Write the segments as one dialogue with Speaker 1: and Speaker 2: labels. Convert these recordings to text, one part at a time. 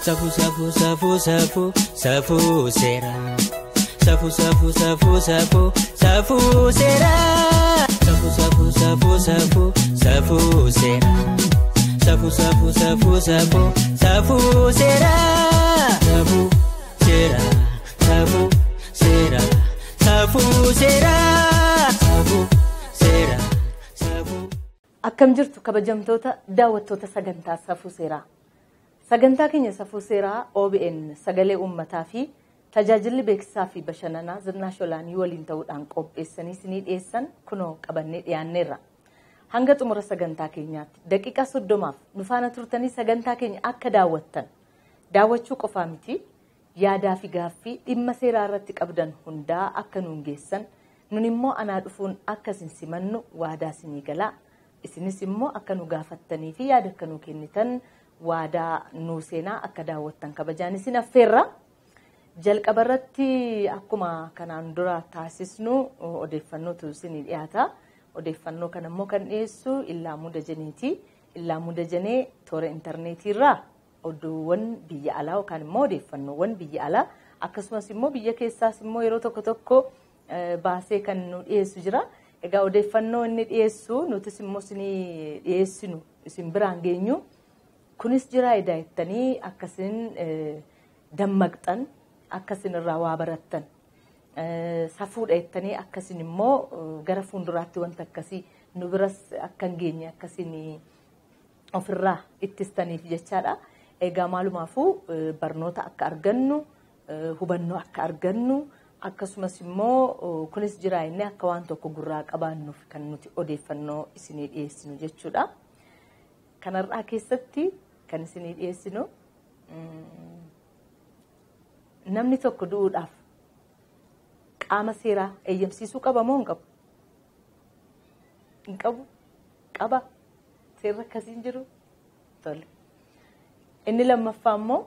Speaker 1: Safu safu safu safu safu sera. Safu safu safu safu safu sera. Safu safu safu safu safu sera. Safu safu safu safu safu sera. Safu sera safu sera safu sera safu sera safu.
Speaker 2: Akkam jirtu kabajamtoota daawwattoota sagantaa Safuu Seeraa. Sagantaa keenya Safuu Seeraa OBN sagalee uummataa fi tajaajilli beeksisaa fi bashannanaa Zinaash Olaanii waliin ta'uudhaan qopheessanii isinii dhiyeessan kunoo qabannee dhiyaanneerra. Hanga xumura sagantaa keenyaatti daqiiqaa 30 nu faana turtanii sagantaa keenya akka daawwattan daawwachuu qofaa miti yaadaa fi gaaffii dhimma seeraa irratti qabdan hundaa akka nuun geessan nun immoo anaa dhufuun akka isin simannu waadaa isinii galaa. Isinis immoo akka nu gaafattanii fi yaada akka nu kennitan waadaa nuu seenaa akka daawwattan kabajaan isin affeerra. Jalqaba irratti akkuma kanaan dura taasisnu odeeffannootu isinii dhiyaata. Odeeffannoo kana immoo kan dhiyeessu Illaamuu Dajaneeti. Illaamuu Dajanee toora intarneetii irraa oduuwwan biyya alaa yookaan immoo odeeffannoowwan biyya alaa akkasumas immoo biyya keessaas immoo yeroo tokko tokko baasee kan nu dhiyeessu jira. Egaa odeeffannoo inni dhiyeessu nutis immoo isinii dhiyeessinu isin biraan geenyu kunis jira edaa jettanii akkasin dammaqxan akkasin irraa waa barattan safuudha jettanii akkasin immoo gara fuulduraatti wanta akkasii nu biras akka hin geenye akkasin ofirraa ittistaniif jechaadha. Egaa maalumaafuu barnoota akka argannu hubannoo akka argannu akkasumas immoo kunis jira inni akka waan tokko gurraa qabaannuuf kan nuti odeeffannoo isinii dhiyeessinu jechuudha. Kanarraa keessatti kan isinii dhiyeessinu namni tokko du'uudhaaf qaama seeraa eeyyamsiisuu qaba moo hin qabu? Hin qabu? Qaba? Seerri akkasii hin jiru? Tole. Inni lammaffaa immoo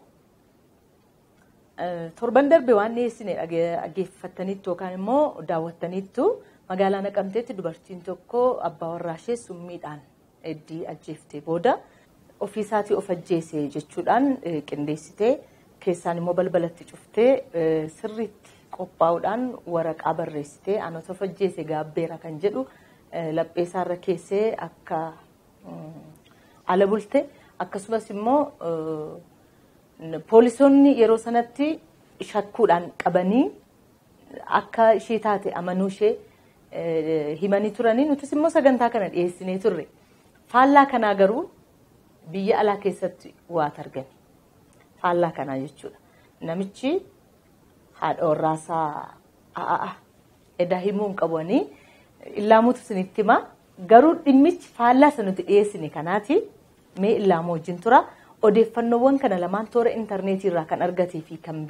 Speaker 2: torban darbe waan dhiyeessine dhaggeeffattaniittu yookaan immoo daawwattaniittu magaalaa Naqamteetti dubartiin tokko abbaa warraa ishee summiidhaan heddii ajjeeftee booda ofiisaatii of ajjeese jechuudhaan qindeessitee keessaan immoo balbalatti cuftee sirriitti qophaa'uudhaan waraqaa barreessitee anatu of ajjeese gaabbeera kan jedhu lapheessaarra keessee akka ala bulte akkasumas immoo poolisoonni yeroo sanatti shakkuudhaan qabanii akka ishee taate amanuu ishee himanii turanii nutis immoo sagantaa kana dhiyeessinee turre. Faallaa kanaa garuu biyya alaa keessatti waa argame. Faallaa kanaa jechuudha. Namichi haadha warraasaa edaa himuu hin qabanii Illaamuutu isinitti hima. Garuu dhimmichi faallaa isa nuti dhiyeessine kanaati. Mee Illaamuu wajjin tura. Odeeffannoowwan kana lamaan toora intarneetii irraa kan argatee fi kan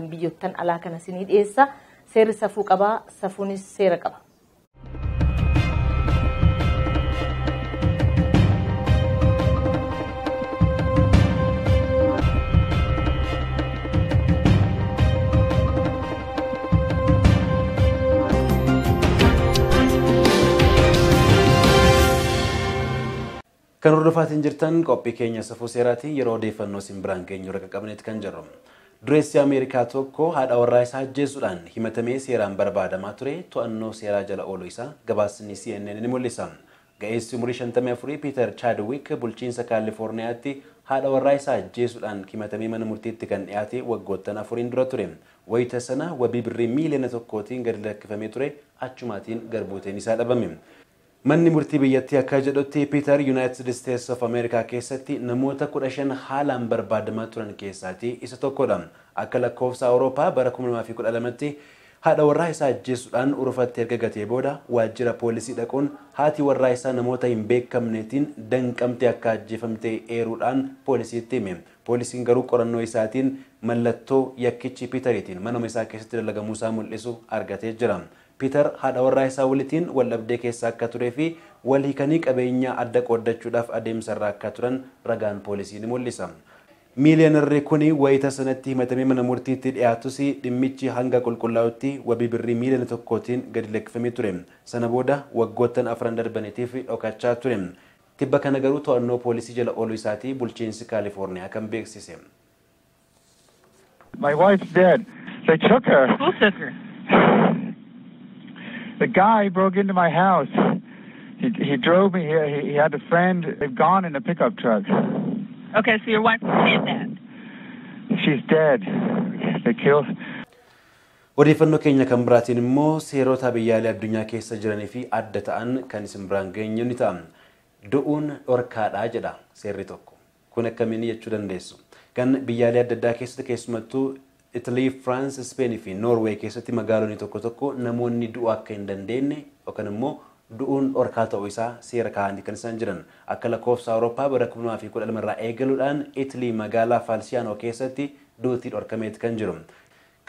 Speaker 2: biyyoottan alaa kana isinii dhiyeessa. Seerri safuu qabaa, safuunis seera qaba.
Speaker 3: Kan hordofaatiin jirtan qophii keenya Safuu Seeraatiin yeroo odeeffannoo isin biraan geenyu irra qaqqabneeti kan jirru. Dureessi Ameerikaa tokko haadha warraa isaa ajjeesuudhaan himatamee seeraan barbaadamaa ture to'annoo seeraa jala ooluu isaa gabaasni CNN ni mul'isa. Ga'eessi umurii 54 Piiter Chadwick bulchiinsa Kaalifoorniyaatti haadha warraa isaa ajjeesuudhaan himatamee mana murtiitti kan dhiyaate waggoottan 4 dura ture. Wayita sana wabii birrii miiliyoona 1tiin gadi lakkifamee ture achumaatiin garbuuteen isaa dhabame. Manni murtii biyyattii akka jedhutti Piiter United States of America keessatti namoota 15 haalaan barbaadamaa turan keessaatii isa tokkodha. Akka lakkoofsa Awurooppaa bara 2012tti haadha warraa isaa ajjeesuudhaan urufattee erga gatee booda waajjira poolisii dhaquun haati warraa isaa namoota hin beekamneetiin danqamtee akka ajjeefamte eeruudhaan poolisiitti hime. Poolisiin garuu qorannoo isaatiin mallattoo yakkichi Piiteriitiin manuma isaa keessatti dalagamuu isaa mul'isu argatee jira. Piiter haadha warraa isaa walitiin waldhabdee keessa akka turee fi wal hiikanii qabeenya adda qooddachuudhaaf adeemsarra akka turan ragaan poolisii ni mul'isa. Miiliyoonarri kun wayita sanatti himatamee mana murtiitti dhiyaatus dhimmichi hanga qulqullaa'utti wabii birrii miiliyoona 1tiin gadi lakkifamee ture. Sana booda waggoottan 4 darbaniitiif dhokachaa ture. Tibba kana garuu to'annoo poolisii jala ooluu isaatii bulchiinsi Kaalifoorniyaa kan beeksise.
Speaker 4: My wife's dead. They took her.
Speaker 5: Who took her?
Speaker 4: The guy broke into my house. He drove me here. He had a friend. They've gone in a pickup truck.
Speaker 5: Okay, so your wife was kidnapped.
Speaker 4: She's dead. They killed.
Speaker 3: Odeeffannoo keenya kan biraatiin immoo seerota biyyaalee addunyaa keessa jiranii fi adda ta'an kan isin biraan geenyu ni ta'a. Du'uun dhorkaadhaa jedha seerri tokko. Kun akkamiin jechuu dandeessu? Kan biyyaalee adda addaa keessatti keessumattuu Italy, France, Spain fi Norway keessatti magaalonni tokko tokko namoonni du'uu akka hin dandeenye yookaan immoo du'uun dhorkaa ta'uu isaa seera kaa'anii kan isaan jiran. Akka lakkoofsa Awurooppaa bara 2012 irraa eegaluudhaan Italy magaalaa Falsiyaanoo keessatti duutii dhorkameeti kan jiru.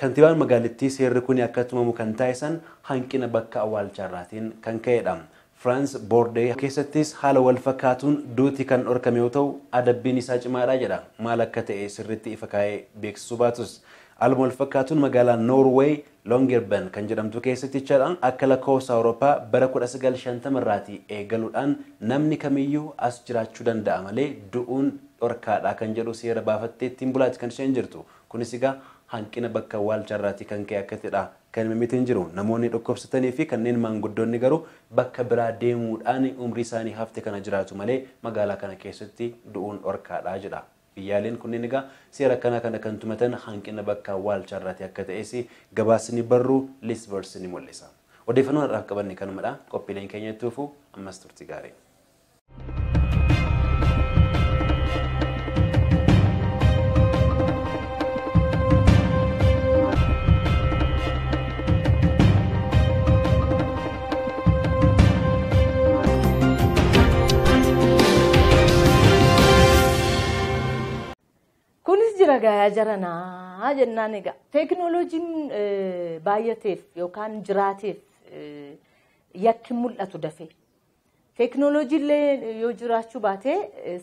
Speaker 3: Kantiibaan magaalittii seerri kun akka tumamu kan taasisan hanqina bakka awwaalchaarraatiin kan ka'edha. France Bordeaux keessattis haala wal fakkaatuun duuti kan dhorkame yoo ta'u adabbiin isaa cimaadha jedha. Maal akka ta'e sirriitti ifa kaa'ee beeksisuu baatus. Haaluma wal fakkaatuun magaalaa Norway Longyearbyen kan jedhamtu keessatti jechaadhaan akka lakkoofsa Awurooppaa bara 1950 irraatii eegaluudhaan namni kamiyyuu as jiraachuu danda'a malee du'uun dhorkaadha kan jedhu seera baafattee ittiin bulaati kan isheen jirtu. Kunis egaa hanqina bakka awwaalchaarraatii kan ka'e akka ta'edha kan himameetiin jiru. Namoonni dhukkubsatanii fi kanneen maanguddoonni garuu bakka biraa deemuudhaan umrii isaanii hafte kana jiraatu malee magaalaa kana keessatti du'uun dhorkaadha jedha. Biyyaaleen kunneen egaa seera akkanaa kana kan tumatan hanqina bakka awwaalchaarraatii akka ta'es gabaasni barruu Lisbers ni mul'isa. Odeeffannoo har'aaf qabanne kanumadha. Qophiileen keenya itti fufu ammas turtii gaarii.
Speaker 2: Kunis jira gayaa jaranaa jennaan egaa teekinooloojiin baay'ateef yookaan jiraateef yakki mul'atu dafee. Teekinooloojiillee yoo jiraachuu baate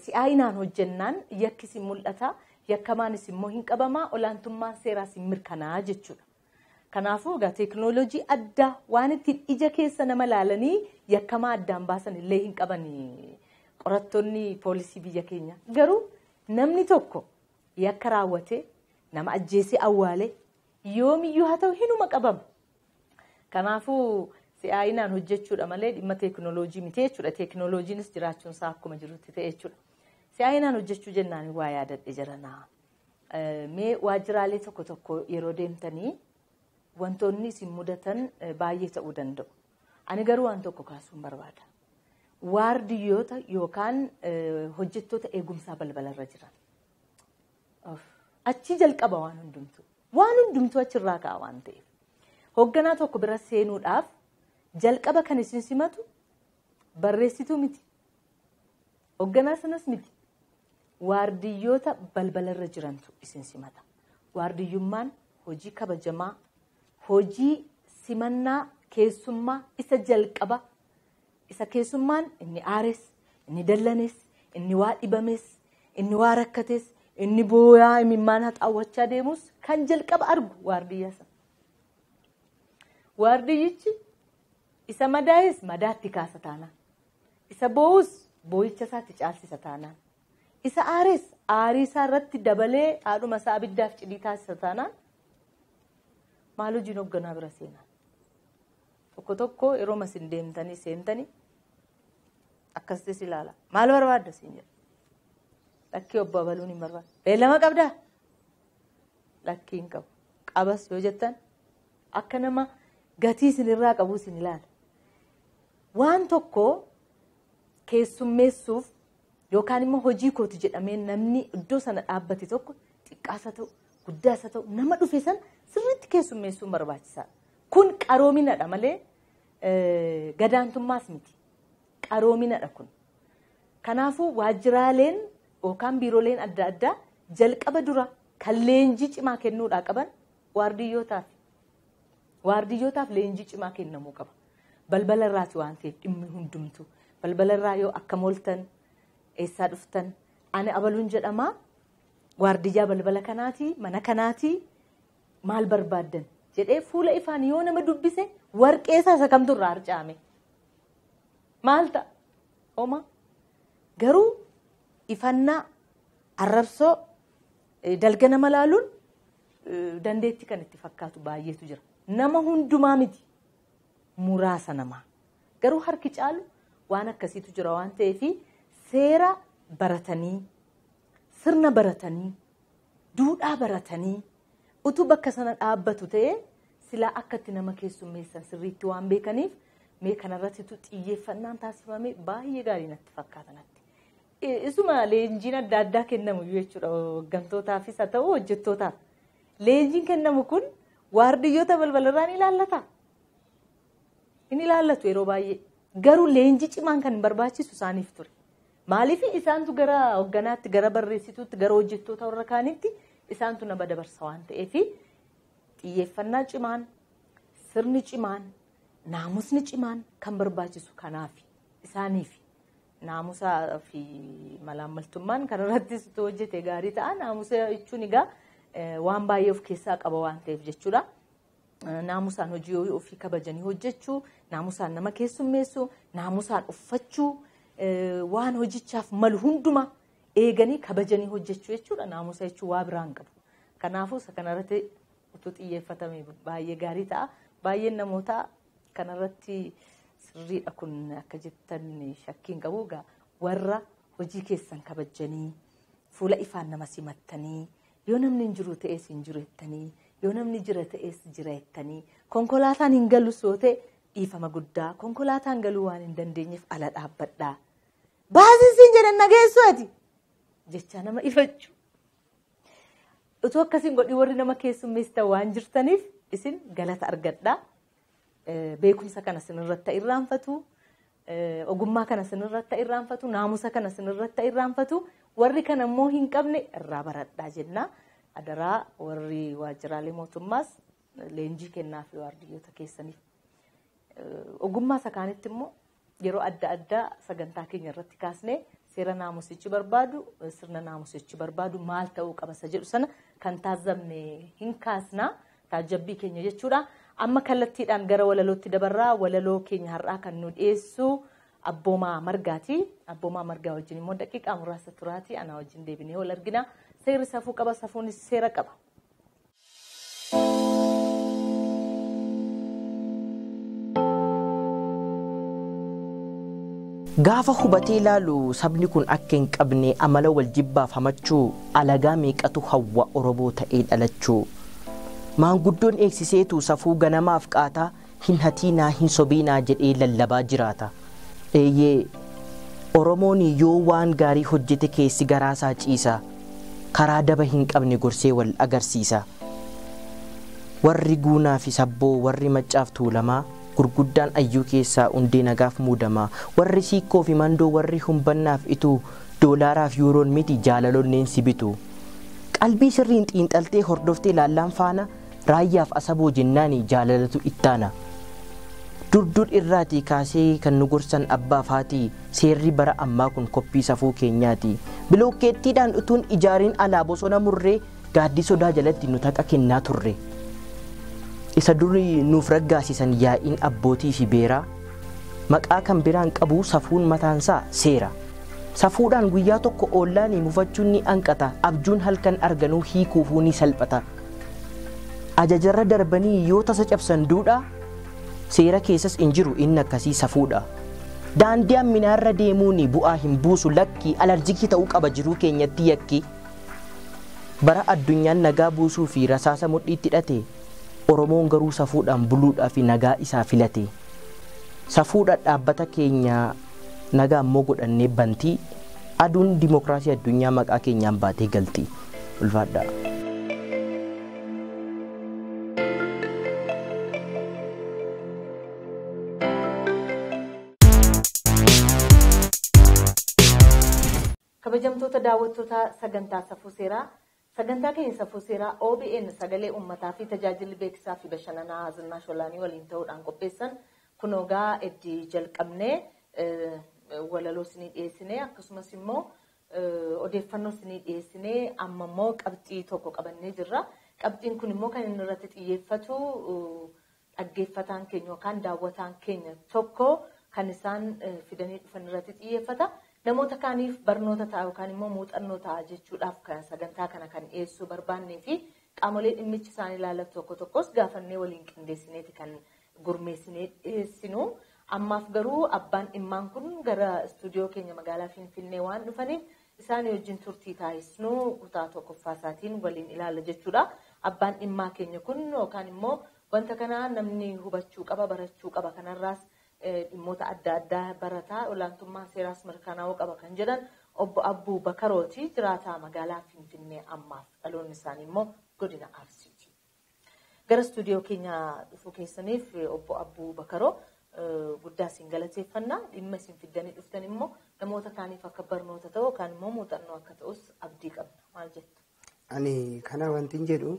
Speaker 2: si'aayinaan hojjennaan yakkis hin mul'ata, yakkamaanis immoo hin qabamaa, olaantummaan seeraas hin mirkanaa jechuudha. Kanaafuu egaa teekinooloojii addaa waan ittiin ija keessa nama laalanii yakkamaa addaan baasan illee hin qaban qorattoonni poolisii biyya keenya. Garuu namni tokko yakka raawwate nama ajjeesee awwaale yoomiyyuu haa ta'u hinuma qabama. Kanaafuu si'aayinaan hojjechuudha malee dhimma teekinooloojii miti jechuudha. Teekinooloojiinis jiraachuun isaa akkuma jirutti ta'e jechuudha. Si'aayinaan hojjechuu jennaan waa yaadadhe jiranaa. Mee waajjiraalee tokko tokko yeroo deemtanii wantoonni isin mudatan baay'ee ta'uu danda'u. Ani garuu waan tokko kaasuun barbaada. Waardiyyoota yookaan hojjettoota eegumsaa balbalarra jiran. Achi jalqaba waan hundumtu. Waan hundumtu achirraa ka'a waan ta'eef. Hoogganaa tokko bira seenuudhaaf jalqaba kan isin simatu barreessituu miti. Hoogganaa sanas miti. Waardiyyoota balbalarra jirantu isin simata. Waardiyyummaan hojii kabajamaa, hojii simannaa keessummaa isa jalqaba. Isa keessummaan inni aares, inni dallanes, inni waa dhibames, inni waa rakkates, inni booyaa imimmaan haxaawwachaa deemus kan jalqaba argu waardiyyaa sana. Waardiyyichi isa madaa'es madaatti kaasa taanaan, isa boo'us boo'icha isaatti caalsisa taanaan, isa aares aarii isaa irratti dabalee haadhuma isaa abiddaaf cidii taasisa taanaan maal hojiin hoogganaa bira seenaa? Tokko tokko yeroo isin deemtanii seentanii akkasitti ilaala. Maal barbaadda siin jedha. Lakkii obbo Abaluun hin barbaadu. Beellama qabdaa? Lakkii hin qabu. Qabas yoo jettan akka nama gatii isinirraa qabu isin ilaala. Waan tokko keessummeessuuf yookaan immoo hojii kooti jedhamee namni iddoo sana dhaabbate tokko xiqqaas haa ta'u guddaas haa ta'u nama dhufe sana sirriitti keessummeessuun barbaachisaadha. Kun qaroominadha malee gadaantummaas miti. Qaroominadha kun. Kanaafuu waajjiraaleen yookaan biirooleen adda addaa jalqaba dura kan leenjii cimaa kennuudhaa qaban waardiyyootaaf. Waardiyyotaaf leenjii cimaa kennamuu qaba. Balbala irraati waan ta'eef dhimmi hundumtu. Balbala irraa yoo akkam ooltan, eessaa dhuftan, ani Abaluun jedhamaa, waardiyyaa balbala kanaati, mana kanaati, maal barbaaddan jedhee fuula ifaan yoo nama dubbise warqee isaa isa kamtu irraa harcaame. Maal ta'a? Homaa. Garuu ifannaa, arrabsoo, dalga nama laaluun dandeettii kan itti fakkaatu baay'eetu jira. Nama hundumaa miti, muraasa namaa. Garuu harki caalu waan akkasiitu jira waan ta'eef seera baratanii, sirna baratanii, duudhaa baratanii utuu bakka sana dhaabbatu ta'ee silaa akkatti nama keessummeessan sirriitti waan beekaniif mee kanarratti xiyyeeffannaan taasifame baay'ee gaarii natti fakkaata natti. Isuma leenjiin adda addaa kennamu jechuudha hooggantootaafis haa ta'u hojjettootaaf. Leenjiin kennamu kun waardiyyoota balbalarraa ni ilaallata. Inni ilaallatu yeroo baay'ee. Garuu leenjii cimaan kan barbaachisu isaaniif ture. Maaliif isaantu gara hoogganaatti, gara barreessituutti, gara hojjettoota warra kaanitti isaantu nama dabarsa waan ta'eef xiyyeeffannaa cimaan, sirni cimaan, naamusni cimaan kan barbaachisu kanaaf isaaniif. Naamusaa fi malaammaltummaan kanarrattis utuu hojjete gaarii ta'a. Naamusa jechuun egaa waan baay'ee of keessaa qaba waan ta'eef jechuudha. Naamusaan hojii ofii kabajanii hojjechuu, naamusaan nama keessummeessuu, naamusaan uffachuu, waan hojichaaf malu hundumaa eeganii kabajanii hojjechuu jechuudha. Naamusa jechuun waa biraan qabu. Kanaafuu isa kanarratti utuu xiyyeeffatame baay'ee gaarii ta'a. Baay'een namootaa kanarratti sirriidha kun akka jettan shakkiin qabu. Egaa warra hojii keessan kabajanii fuula ifaan nama simattanii yoo namni hin jiru ta'es hin jiru jettanii yoo namni jira ta'es jira jettanii konkolaataan hin galus yoo ta'e dhiifama guddaa konkolaataan galuu waan hin dandeenyeef ala dhaabbadhaa. Baasiin siin jedhan nageessu ati jechaa nama ifachuu. Utuu akkasiin godhi warri nama keessummeessitan waan jirtaniif isin galata argadhaa. Beekumsa kana sinirratti irraanfatu, ogummaa kana sinirratti irraanfatu, naamusa kana sinirratti irraanfatu, warri kana immoo hin qabne irraa baradhaa jenna. Adaraa warri waajjiraalee mootummaas leenjii kennaa fi waardiyyoota keessaniif. Ogummaa isa kaanitti immoo yeroo adda addaa sagantaa keenya irratti kaasnee seera naamusichi barbaadu, sirna naamusichi barbaadu maal ta'uu qaba isa jedhu sana kan taazabne hin kaasnaa. Taajjabbii keenya jechuudha. Amma kallattiidhaan gara walalootti dabarraa. Walaloo keenya har'aa kan nu dhiyeessu Abboomaa Margaati. Abboomaa Margaa wajjin immoo daqiiqaa muraasa turaati. Anaa wajjin deebinee wal argina. Seerri safuu qaba, safuunis seera qaba.
Speaker 6: Gaafa hubatee ilaalu sabni kun akka hin qabne amala wal jibbaaf hamachuu alagaa meeqatu hawwa Oromoo ta'ee dhalachuu. Maanguddoon eegsiseetu safuu ganamaaf qaataa hin hatiinaa hin sobiinaa jedhee lallabaa jiraata. Eeyyee Oromoon yoo waan gaarii hojjete keessi garaasaa ciisa. Karaa daba hin qabne gorsee wal agarsiisa. Warri guunaa fi sabboo warri maccaaf tuulamaa gurguddaan ayyuu keessaa hundee nagaaf muudamaa. Warri siikkoo fi mandoo warri humbannaaf ituu doolaaraaf yuuroon miti jaalalonneen si bitu. Qalbii sirriin xiinxaltee hordoftee laallaan faana raayyaaf asaboo jennaani jaalalatu ittaana. Dur irraatii kaasee kan nu gorsan abbaaf haati seerri bara ammaa kun koppii safuu keenyaati. Bilookeettiidhaan utuun ijaariin alaa bosona murree gaaddii sodaa jalatti nu taqa kennaa turre. Isa durii nuuf raggaasisan yaa'iin abbootii fi beeraa maqaa kan biraan qabu safuun mataansaa seera. Safuudhaan guyyaa tokko oollaan mufachuun ni hanqata, abjuun halkan arganuu hiikuufuu ni salphata. Ajajarra darbanii yoo tasa cabsan duudhaa seera keessas hin jiru inni akkasii safuudha. Daandii hamminaarra deemuun bu'aa hin buusu lakki alarjikii ta'uu qaba jiruu keenyatti yakki. Bara addunyaan nagaa buusuu fi rasaasa mudhiitti hidhate Oromoon garuu safuudhaan buluudhaa fi nagaa isaa filate. Safuudha dhaabbata keenya nagaa immoo godhannee bantii aduun dimookiraasii addunyaa maqaa keenyaan baatee galti. Ulfaadhaa.
Speaker 2: Kabajamtoota daawwattoota sagantaa safuu seeraa, sagantaa keenya safuu seeraa OBN sagalee uummataa fi tajaajilli beeksisaa fi bashannanaa Zinnaash Olaanii waliin ta'uudhaan qopheessan kunoo gaa itti jalqabnee walaloo isinii dhiyeessinee akkasumas immoo odeeffannoo isinii dhiyeessinee amma immoo qabxii tokko qabannee jirra. Qabxiin kun immoo kan inni irratti xiyyeeffatu dhaggeeffataan keenya yookaan daawwataan keenya tokko kan isaan fidanii dhufan irratti xiyyeeffata. Namoota kaaniif barnoota ta'a yookaan immoo muuxannoo ta'a jechuudhaaf kan sagantaa kana kan dhiyeessuu barbaannee fi Qaamolee dhimmichi isaan ilaallatu tokko tokkos gaafannee waliin qindeessineeti kan gurmeessinee dhiyeessinu. Ammaaf garuu abbaan dhimmaan kun gara istuudiyoo keenya magaalaa Finfinnee waan dhufaniif isaan wajjin turtii taasisnu kutaa tokkoffaa isaatiin waliin ilaalla jechuudha. Abbaan dhimmaa keenya kun yookaan immoo wanta kana namni hubachuu qaba, barachuu qaba. Kanarraas dhimmoota adda addaa barataa olaantummaa seeraas mirkanaa'uu qaba kan jedhan obbo Abbuu Bakarooti jiraataa magaalaa Finfinnee ammaaf dhaloonni isaanii immoo godina Arsiiti. Gara istuudiyoo keenya dhufuu keessaniif obbo Abbuu Bakaroo guddaa isin galateeffannaa. Dhimma isin fiddanii dhuftan immoo namoota kaaniif akka barnoota ta'u yookaan immoo muuxannoo akka ta'us abdii qabna. Maal jettu?
Speaker 7: Ani kana wanti jedhu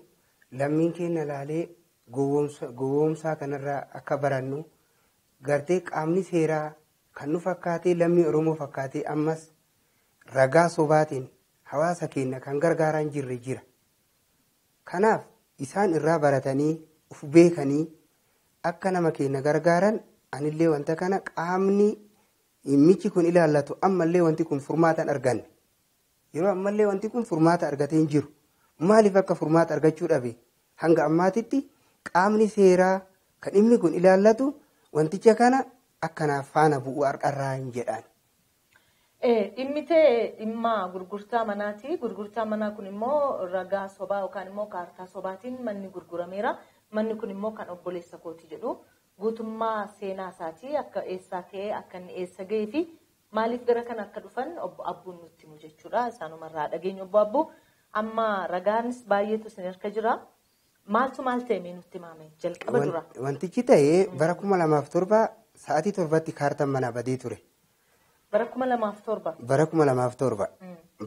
Speaker 7: lammiin keenya laalee gowwoomsaa kanarraa akka barannu gartee qaamni seeraa kan nu fakkaatee lammii Oromoo fakkaatee ammas ragaa sobaatiin hawaasa keenya kan gargaaraan jirre jira. Kanaaf isaan irraa baratanii of beekanii akka nama keenya gargaaran anillee wanta kana qaamni dhimmichi kun ilaallatu ammallee wanti kun furmaata hin arganne. Yeroo ammallee wanti kun furmaata argatee hin jiru. Maaliif akka furmaata argachuu dhabe? Hanga ammaatitti qaamni seeraa kan dhimmi kun ilaallatu wanticha kana akkanaaf faana bu'uu har'arraa hin jedhaan.
Speaker 2: Dhimmi ta'e dhimma gurgurtaa manaati. Gurgurtaa manaa kun immoo ragaa sobaa yookaan immoo kaartaa sobaatiin manni gurgurameera. Manni kun immoo kan obboleessa kooti jedhu. Guutummaa seenaa isaatii akka eessaa ka'ee akka inni eessa ga'ee fi maaliif gara kana akka dhufan obbo Abbuun nutti himu jechuudha. Isaanumarraa dhageenya obbo Abbuu. Amma ragaanis baay'eetu isin harka jira. Maaltu maal ta'e mee nutti himame jalqaba dura?
Speaker 7: Wantichi ta'e bara 2007 sa'aatii 7tti kaartaan manaa badee ture.
Speaker 2: Bara 2007?
Speaker 7: Bara 2007.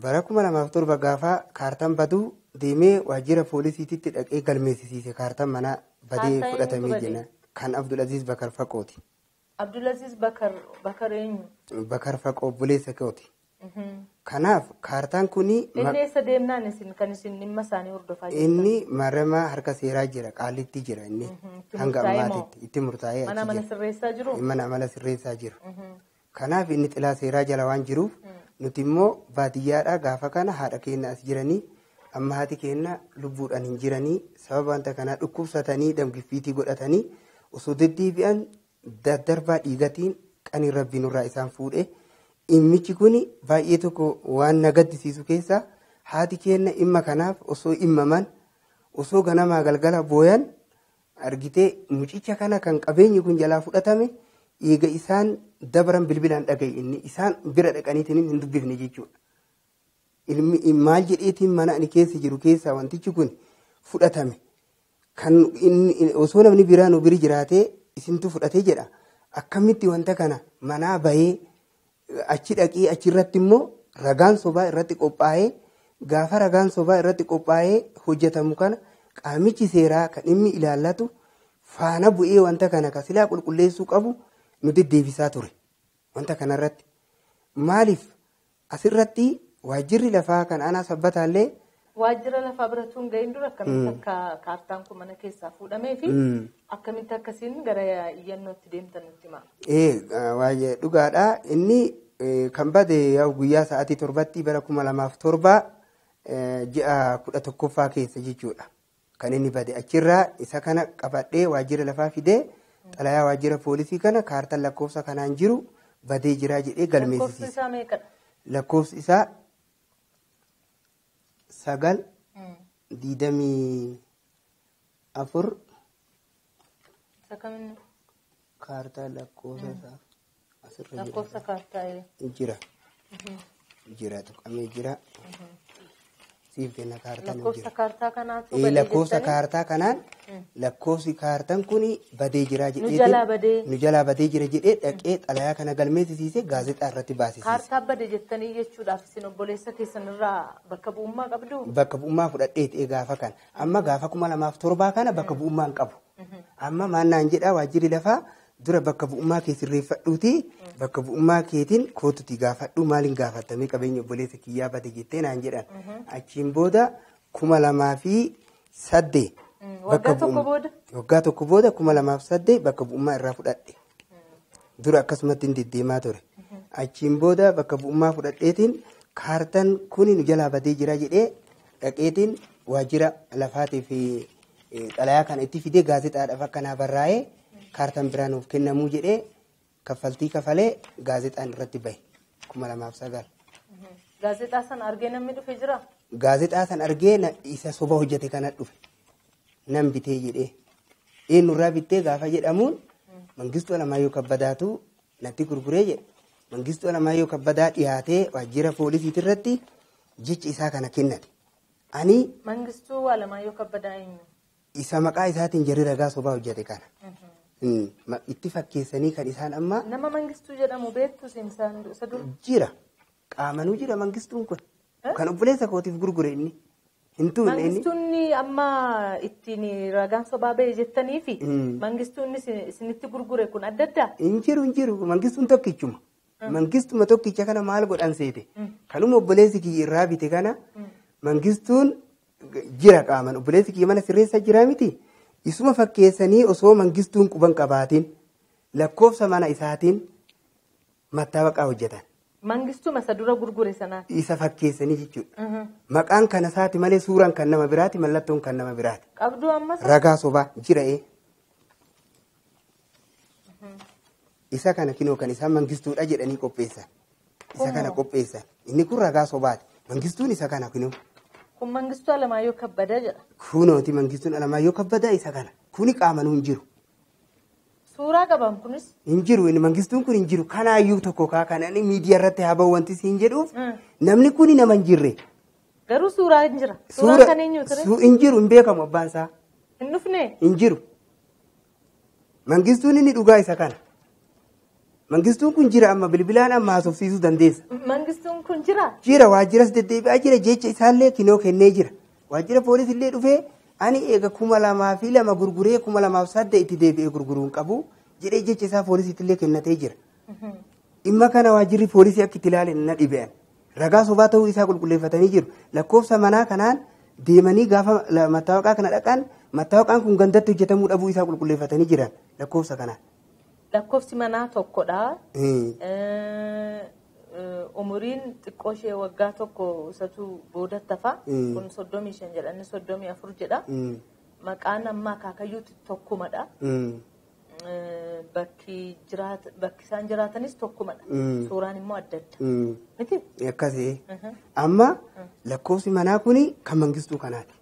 Speaker 7: Bara 2007 gaafa kaartaan baduu deemee waajjira poolisiititti dhaqee galmeessisiise kaartaan manaa badee fudhatamee jira. Kan Abdulaziz Bakar Faqooti.
Speaker 2: Abdulaziz Bakar eenyu?
Speaker 7: Bakar Faqoo obboleessa kooti. Kanaaf kaartaan kuni.
Speaker 2: Inni eessa deemnaan isin kan isin dhimma isaanii hordofaa jirtan?
Speaker 7: Inni maramaa harka seeraa jira, qaalitti jira inni. Hanga ammaatitti itti murtaa'ee achi jira.
Speaker 2: Mana amala sirreessaa jiru?
Speaker 7: Mana amala sirreessaa jiru. Kanaaf inni xilaa seeraa jala waan jiruuf nuti immoo baadiyyaadhaa gaafa kana haadha keenya as jiranii amma haati keenya lubbuudhaan hin jiranii sababa wanta kanaa dhukkubsatanii damgiffiitii godhatanii osoo deddeebi'an daddarbaa dhiigatiin qanii rabbiin nurraa isaan fuudhe. Dhimmichi kun baay'ee tokko waan na gaddisiisu keessaa haati keenya dhimma kanaaf osoo dhimmaman osoo ganamaa galgala booyan argitee mucicha kana kan qabeenyi kun jalaa fudhatame eega isaan dabaran bilbilaan dhagaye inni isaan bira dhaqaniitiin hin dubbifne jechuudha. Ilmi maal jedheetiin mana ani keessa jiru keessaa wantichi kun fudhatame kan osoo namni biraa nu bira jiraatee isintu fudhatee jedha akkamitti wanta kana manaa bahee achi dhaqee achirratti immoo ragaan sobaa irratti qophaa'ee gaafa ragaan sobaa irratti qophaa'ee hojjetamu kana qaamichi seeraa kan inni ilaallatu faana bu'ee wanta kana kan silaa qulqulleessuu qabu nu deddeebisaa ture wanta kanarratti. Maaliif asirratti waajjirri lafaa kan aanaa sabbataallee.
Speaker 2: Waajjira lafaa biratuun ga'iin dura akkamitti akka kaartaan kun mana keessaa fuudhamee fi akkamitti akkasiin gara iyyannootti deemtan nutti himaa?
Speaker 7: Waa'ee dhugaadha. Inni kan bade guyyaa sa'aatii 7tti bara 2007 ji'a 11ffaa keessa jechuudha. Kan inni bade achirraa isa kana qabadhee waajjira lafaa fidee xalayaa waajjira poolisii kana kaartaan lakkoofsa kanaan jiru badee jira jedhee galmeessisiise.
Speaker 2: Lakkoofsi isaa meeqadha?
Speaker 7: Lakkoofsi isaa 9 24 kaartaa lakkoofsa isaa asirra jira.
Speaker 2: Lakkoofsa kaartaa
Speaker 7: jira. Jira tuqamee jira. Siif kenna kaartaan
Speaker 2: Lakkoofsa kaartaa kanaatu badee
Speaker 7: lakkoofsa kaartaa kanaan lakkoofsi kaartaan kun badee jira jedhee
Speaker 2: nu
Speaker 7: jalaa badee jira jedhee dhaqee xalayaa kana galmeessisiise gaazexaa irratti baasisiise.
Speaker 2: Kaartaa bade jettanii jechuudhaaf isin obboleessa keessanirraa bakka bu'ummaa qabdu?
Speaker 7: Bakka bu'ummaa fudhadhee gaafa kana amma gaafa 2007 kana bakka bu'ummaa hin qabu. Amma maannaan jedhaa waajjirri lafaa dura bakka bu'ummaa kee sirreeffadhuuti bakka bu'ummaa keetiin kootuti gaafadhu maaliin gaafatamee qabeenya obboleessa kiyyaa bade jettee naan jedhan. Achiin booda 2008
Speaker 2: Waggaa tokko booda?
Speaker 7: Waggaa tokko booda 2008 bakka bu'ummaa irraa fudhadhe. Dura akkasumatti hin deddeemaa ture. Achiin booda bakka bu'ummaa fudhadheetiin kaartaan kun nu jalaa badee jira jedhee dhaqeetiin waajjira lafaatii fi xalayaa kana itti fidee gaazexaadhaaf akkanaa barraa'ee kaartaan biraa nuuf kennamuu jedhee kaffaltii kafalee gaazexaan irratti bahe 2009.
Speaker 2: Gaazexaa sana argee namni dhufe jira?
Speaker 7: Gaazexaa sana argee isa soba hojjete kana dhufe nan bitee jedhee eenyurraa bittee gaafa jedhamuun Mangistuu Alamaayyoo Kabbadaatu natti gurguree jedhe. Mangistuu Alamaayyoo Kabbadaa dhiyaatee waajjira poolisiitirratti jecha isaa kana kennate. Ani
Speaker 2: Mangistuu Alamaayyoo Kabbadaa eenyu?
Speaker 7: Isa maqaa isaatiin jarri ragaa sobaa hojjete kana. Itti fakkeessanii kan isaan amma.
Speaker 2: Nama Mangistuu jedhamu beektu isa dura?
Speaker 7: Jira. Qaamanuu jira Mangistuun kun. Kan obboleessa kootiif gurgure inni. Hin tuunne inni.
Speaker 2: Mangistuun amma ittiin ragaan sobaa ba'e jettanii fi Mangistuun isinitti gurgure kun adda addaa?
Speaker 7: Hin jiru hin jiru. Mangistuun tokkichuma. Mangistuma tokkicha kana maal godhan seete? Kanuma obboleessi kiyya irraa bite kana Mangistuun jira qaaman obboleessi kiyya mana sirreessa jira miti. Isuma fakkeessanii osoo Mangistuun quban qabaatiin lakkoofsa mana isaatiin mattaawaqaa hojjetan.
Speaker 2: Mangistuma isa dura gurgure sanaa?
Speaker 7: Isa fakkeessanii jechuudha. Maqaan kan isaati malee suuraan kan nama biraati mallattoon kan nama biraati.
Speaker 2: Qabduu ammas?
Speaker 7: Ragaa sobaa jira'ee. Isa kana kinoo kan isaan Mangistuudha jedhanii qopheessan. Isa kana qopheessan. Inni kun ragaa sobaati. Mangistuun isa kana kinoo.
Speaker 2: Kun Mangistuu Alamaayyoo Kabbadaa jedha.
Speaker 7: Kunooti Mangistuun Alamaayyoo Kabbadaa isa kana. Kuni qaamanuu hin jiru.
Speaker 2: Suuraa qaban kunis?
Speaker 7: Hin jiru inni Mangistuun kun hin jiru. Kanaayyuu tokko kaa kan inni miidiyaa irratti haa bahu wanti siin jedhuuf namni kuni nama hin jirre.
Speaker 2: Garuu suuraa hin jira. Suuraan kan eenyu ture?
Speaker 7: Hin jiru hin beekamu abbaan isaa.
Speaker 2: Hin dhufne?
Speaker 7: Hin jiru. Mangistuun inni dhugaa isa kana. Mangistuun kun jira amma bilbilaan amma haasofsiisuu dandeessa.
Speaker 2: Mangistuun kun jira?
Speaker 7: Jira waajjiras deddeebi'aa jira jecha isaallee kinoo kennee jira. Waajjira poolisiillee dhufee ani eega 2002 gurguree 2008 itti deebi'ee gurguruu hin qabu jedhee jecha isaa poolisiitillee kennatee jira. Dhimma kana waajjirri poolisii akka itti ilaalan na dhibe'an. Ragaa sobaa ta'uu isaa qulqulleeffatanii jiru. Lakkoofsa manaa kanaan deemanii gaafa mattaawaqaa kana dhaqan mattaawaqaan kun gandatti hojjetamuu dhabuu isaa qulqulleeffatanii jiran lakkoofsa kanaan.
Speaker 2: Lakkoofsi manaa tokkodha. Umuriin xiqqoo ishee waggaa tokko isatu boodatti hafa. Kun 35 jedha inni 34 jedha. Maqaan amma akaakayyuutti tokkumadha. Bakki isaan jiraatanis tokkumadha. Suuraan immoo adda adda. Miti?
Speaker 7: Akkasii. Amma lakkoofsi manaa kuni kan Mangistuu kanaati.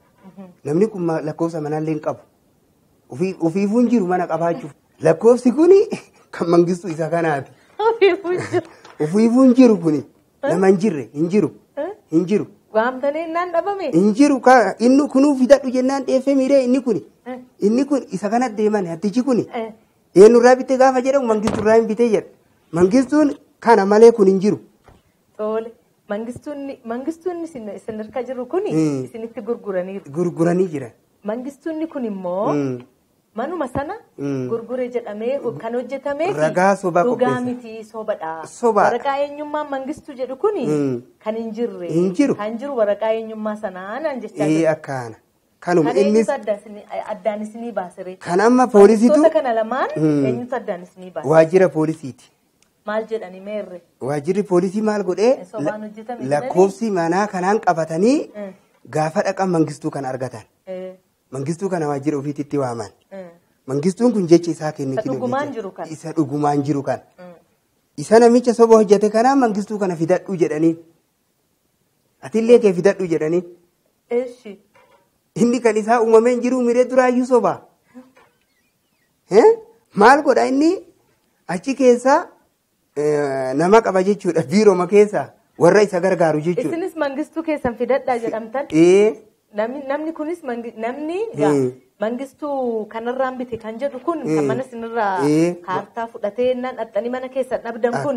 Speaker 7: Namni kun lakkoofsa manaallee hin qabu. Ofiifuu hin jiru mana qabaachuuf. Lakkoofsi kuni kan Mangistuu isa kanaati. Ofiifuu hin jiru kuni nama hin jirre hin jiru hin jiru.
Speaker 2: Waamtanii innaan dhabame?
Speaker 7: Hin jiru inni kunuu fidadhu jennaan dheeffee miiree inni kuni inni kun isa kanatti deeman hattichi kuni eenyurraa bitee gaafa jedhamu Mangistuurraa hin bitee jedha. Mangistuun kana malee kun hin jiru.
Speaker 2: Tole Mangistuun isin harka jiru kuni isinitti gurguraniiru.
Speaker 7: Gurguranii jiran.
Speaker 2: Mangistuun kun immoo. Manuma sana gurgure jedhamee kan hojjetamee
Speaker 7: ragaa sobaa
Speaker 2: dhugaa miti sobadha. Waraqaa eenyummaa Mangistuu jedhu kuni kan hin jirre.
Speaker 7: Hin jiru.
Speaker 2: Kan jiru waraqaa eenyummaa sanaa naan jechaa jiru.
Speaker 7: Akkaana. Kanuma innis
Speaker 2: addaan isinii baasire.
Speaker 7: Kan amma poolisiitu.
Speaker 2: Wantoota kana lamaan eenyutu addaan isinii baase?
Speaker 7: Waajjira poolisiiti.
Speaker 2: Maal jedhani meerre?
Speaker 7: Waajjirri poolisii maal godhee lakkoofsi manaa kanaan qabatanii gaafa dhaqan Mangistuu kan argatan. Mangistuu kana waajjira ofiitti waaman. Mangistuun kun jecha isaa kenne
Speaker 2: Isa dhugumaan jiru kana.
Speaker 7: Isa dhugumaan jiru kana. Isa namicha soba hojjete kanaa Mangistuu kana fidadhu jedhanii. Atillee kee fidadhu jedhanii.
Speaker 2: Eeshi.
Speaker 7: Inni kan isaa uumamee hin jiru miree duraayyuu soba. Maal godha inni achi keessaa nama qaba jechuudha biiroma keessaa warra isa gargaaru jechuudha.
Speaker 2: Isinis Mangistuu keessan fidadhaa jedhamtan. Namni kunis namni Mangistuu kanarraan bite kan jedhu kun kan mana sinirraa kaartaa fudhatee naan dhaxxanii mana keessan dhabdan kun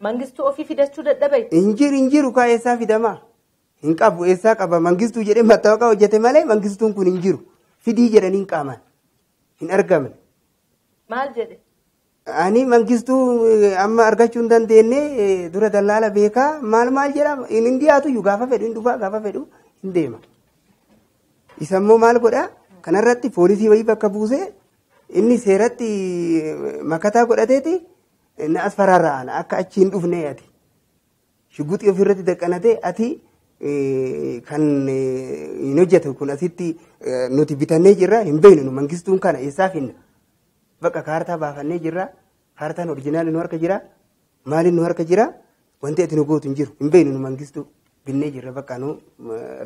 Speaker 2: Mangistuu ofii fidachuu dadhabe.
Speaker 7: Hin jiru hin jiru kaa eessaa fidamaa? Hin qabu eessaa qaba Mangistuu jedhee mattaawaqaa hojjete malee Mangistuun kun hin jiru. Fidii jedhanii hin qaaman. Hin argamne.
Speaker 2: Maal jedhe?
Speaker 7: Ani Mangistuu amma argachuu hin dandeenye dura dallaala beekaa maal maal jedhama hin dhiyaatu gaafa fedhu hin dhufaa gaafa fedhu hin deema. Isa immoo maal godhaa? Kanarratti poolisii wayii bakka buusee inni seeratti makataa godhateeti na as faraarra'an akka achi hin dhufne ati. Shugguxii ofirratti daqqanatee ati Kan hin hojjetu kun asitti nuti bitannee jirra hin beeknu mangistuun kana eessaa finna. Bakka kaartaa baafannee jirra kaartaan orijinaali nu harka jira maaliin nu harka jira wanti ati nu gootu hin jiru hin beeknu mangistuu binnee jirra bakka nu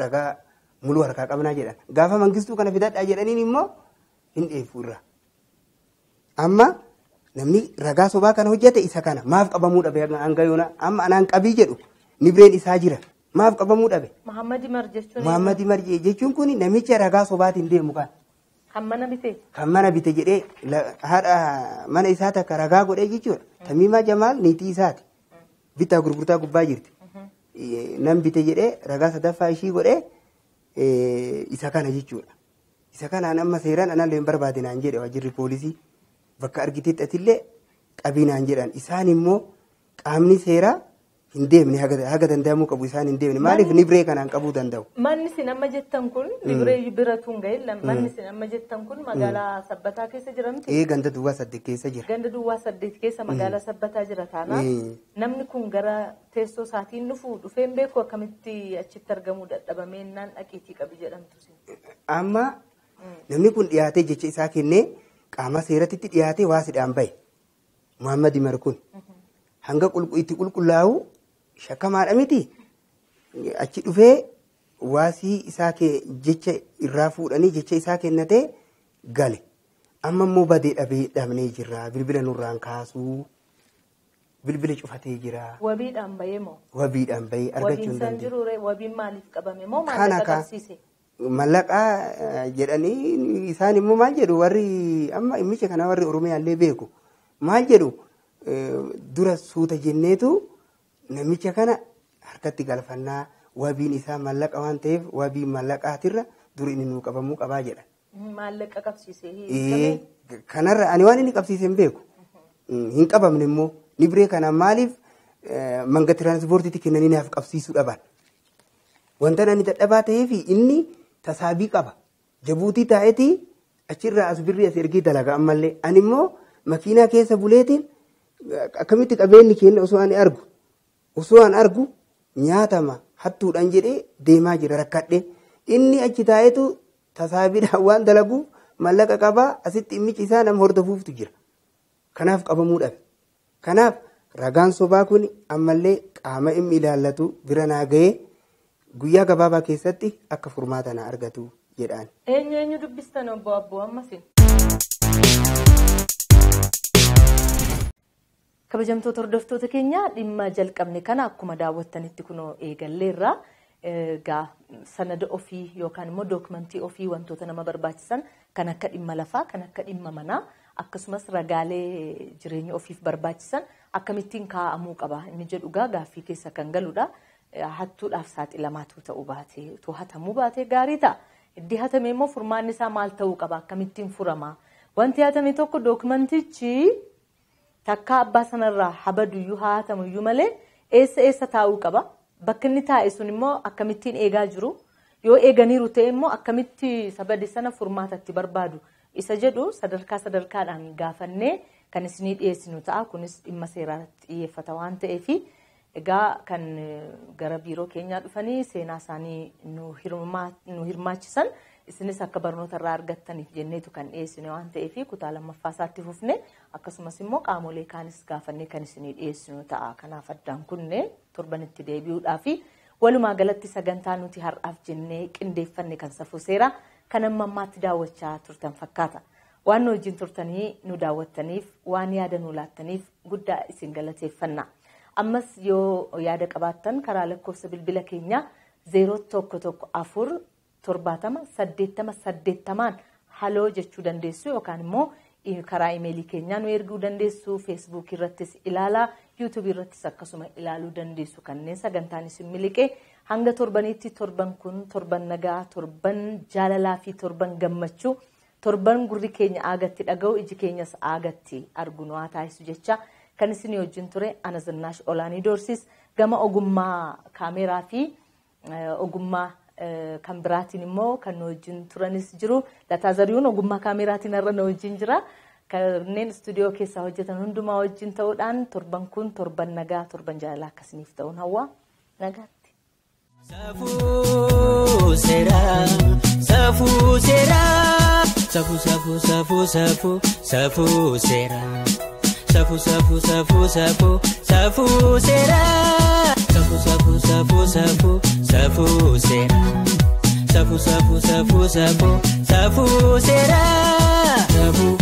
Speaker 7: ragaa muluu harkaa qabnaa jedhan. Gaafa mangistuu kana fidadhaa jedhaniin immoo hin dheeffu irra. Amma namni ragaa sobaa kana hojjete isa kana maaf qabamuu dhabe hanga yoona amma anaan qabii jedhu nibireen isaa jira. Maaf qabamuu dhabe?
Speaker 2: Muhammad Imar jechuun.
Speaker 7: Muhammad Imar jechuun kun namicha ragaa sobaatiin deemu kan.
Speaker 2: Kan mana bite.
Speaker 7: Kan mana bite jedhee haadha mana isaa takka ragaa godhee jechuudha. Tamiimaa Jamaal niitii isaati. Bittaa gurgurtaa gubbaa jirti. Nan bite jedhee ragaa sadaffaa ishii godhee isa kana jechuudha. Isa kanaan amma seeraan anallee hin barbaadinaan jedhe waajjirri poolisii bakka argitetti atillee qabinaan jedhan. Isaan immoo qaamni seeraa hin deemne haga danda'amuu qabu isaan hin deemne maaliif nibiree kanaan qabuu danda'u.
Speaker 2: Manni isin amma jettan kun nibiree biratu hin gahin manni isin amma jettan kun magaalaa Sabbataa keessa jira miti?
Speaker 7: Ee ganda duwwaa 8 keessa jira.
Speaker 2: Ganda duwwaa 8 keessa magaalaa Sabbataa jira taanaan namni kun gara teessoo isaatiin dhufu dhufee hin beeku akkamitti achitti argamuu dadhabamee naan dhaqiitii qabi jedhamtu.
Speaker 7: Amma namni kun dhiyaatee jecha isaa kennee qaama seeratti dhiyaatee waasidhaan bahe Muhammad Imar kun hanga itti qulqullaa'u shakkamaadha miti achi dhufee waasii isaa jecha irraa fuudhanii jecha isaa kennatee gale amma immoo badee dhabnee jirra bilbila nurraan kaasuu bilbila cufatee jira.
Speaker 2: Wabiidhaan bahee moo?
Speaker 7: Wabiidhaan bahee argachuu hin dandeenye.
Speaker 2: Wabiin maaliif qabame moo maallaqa qabsiise?
Speaker 7: Mallaqa jedhanii isaan immoo maal jedhu warri amma dhimmicha kana warri Oromiyaallee beeku maal jedhu dura suuta jenneetu namicha kana harkatti galfannaa wabiin isaa mallaqa waan ta'eef wabii mallaqaatirra dura inni nuu qabamuu qabaa jedha.
Speaker 2: Maallaqa qabsiise.
Speaker 7: Kanarra ani waan inni qabsiise hin beeku. Hin qabamne immoo nibiree kana maaliif manga tiraanspoortiitti kennanii naaf qabsiisuu dhaban. Wanta ani dadhabaa ta'eef inni tasaabii qaba. Jabuutii taa'etii achirraa as birrii as ergee dalaga ammallee. Ani immoo makiinaa keessa buleetiin akkamitti qabeenyi keenya osoo ani argu. Osoo an argu nyaatama hattuudhaan jedhee deemaa jira rakkadhe. Inni achi taa'etu tasaabiidhaan waan dalaguuf mallaqa qabaa asitti dhimmichi isaa nama hordofuuftu jira. Kanaaf qabamuu dhabe. Kanaaf ragaan sobaa kun ammallee qaama inni ilaallatu bira naa gahee guyyaa gabaabaa keessatti akka furmaata na argatu jedhaan.
Speaker 2: Eenyu eenyu dubbistan obbo Abboo ammasin? Kabajamtoota hordoftoota keenya dhimma jalqabne kana akkuma daawwattanitti kunoo eegalleerra egaa sanada ofii yookaan immoo dookumentii ofii wantoota nama barbaachisan kan akka dhimma lafaa kan akka dhimma manaa akkasumas ragaalee jireenya ofiif barbaachisan akkamittiin kaa'amuu qaba inni jedhu gaaffii keessa kan galudha. Hattuudhaaf saaxilamaatu ta'uu baate hatamuu baate gaarii ta'a. Iddii hatame immoo furmaanni isaa maal ta'uu qaba akkamittiin furama wanti hatame tokko dookumentichi takka abbaa sanarraa habaduyyuu haa hatamuyyuu malee eessa eessa taa'uu qaba. Bakka inni taa'e sun immoo akkamittiin eegaa jiru yoo eeganiiru ta'e immoo akkamitti sabadi sana furmaatatti barbaadu isa jedhu sadarkaa sadarkaadhaan gaafannee kan isinii dhiyeessinu ta'a. Kunis dhimma seeraatti xiyyeeffata waan ta'eef egaa kan gara biiroo keenyaa dhufanii seenaa isaanii nu hirmaachisan isinis akka barnoota irraa argattaniif jenneetu kan dhiyeessine waan ta'eef kutaa lammaffaa isaatti fufne akkasumas immoo qaamolee kaanis gaafannee kan isinii dhiyeessinu ta'a. Kanaaf addaan kunne torbanitti deebi'uudhaa fi walumaa galatti sagantaa nuti har'aaf jennee qindeeffanne kan safuu seeraa kan amma ammaatti daawwachaa turtan fakkaata. Waan nu wajjin turtanii nu daawwattaniif waan yaada nu laattaniif guddaa isin galateeffanna. Ammas yoo yaada qabaattan karaa lakkoofsa bilbila keenyaa 0114 70 80 80 haloo jechuu dandeessu yookaan immoo karaa imeelii keenyaa nu erguu dandeessu. Feesbuuk irrattis ilaalaa, yuutuubii irrattis akkasuma ilaaluu dandeessu. Kanneen sagantaan isin miliqee hanga torbaniitti torban kun torban nagaa, torban jaalalaa fi torban gammachuu, torban gurri keenya aagatti dhaga'u, iji keenyas aagatti argu nu haa taasisu jecha kan isin wajjin ture ana Zinnaash Olaanii Doorsis gama ogummaa kaameeraa fi ogummaa kan biraatiin immoo kan nu wajjin turanis jiru. Lataa Zariyuun ogummaa kaameeraatiin har'a nu wajjin jira. Kanneen istuudiyoo keessaa hojjetan hundumaa wajjin ta'uudhaan torban kun torban nagaa, torban jaalalaa akkasiniif ta'uun hawwaa nagaatti.
Speaker 1: Safuu seeraa safuu seeraa safuu safuu safuu safuu safuu seeraa safuu safuu safuu safuu safuu seeraa safuu safuu safuu safuu safuu seeraa safuu safuu safuu safuu safuu seeraa safuu.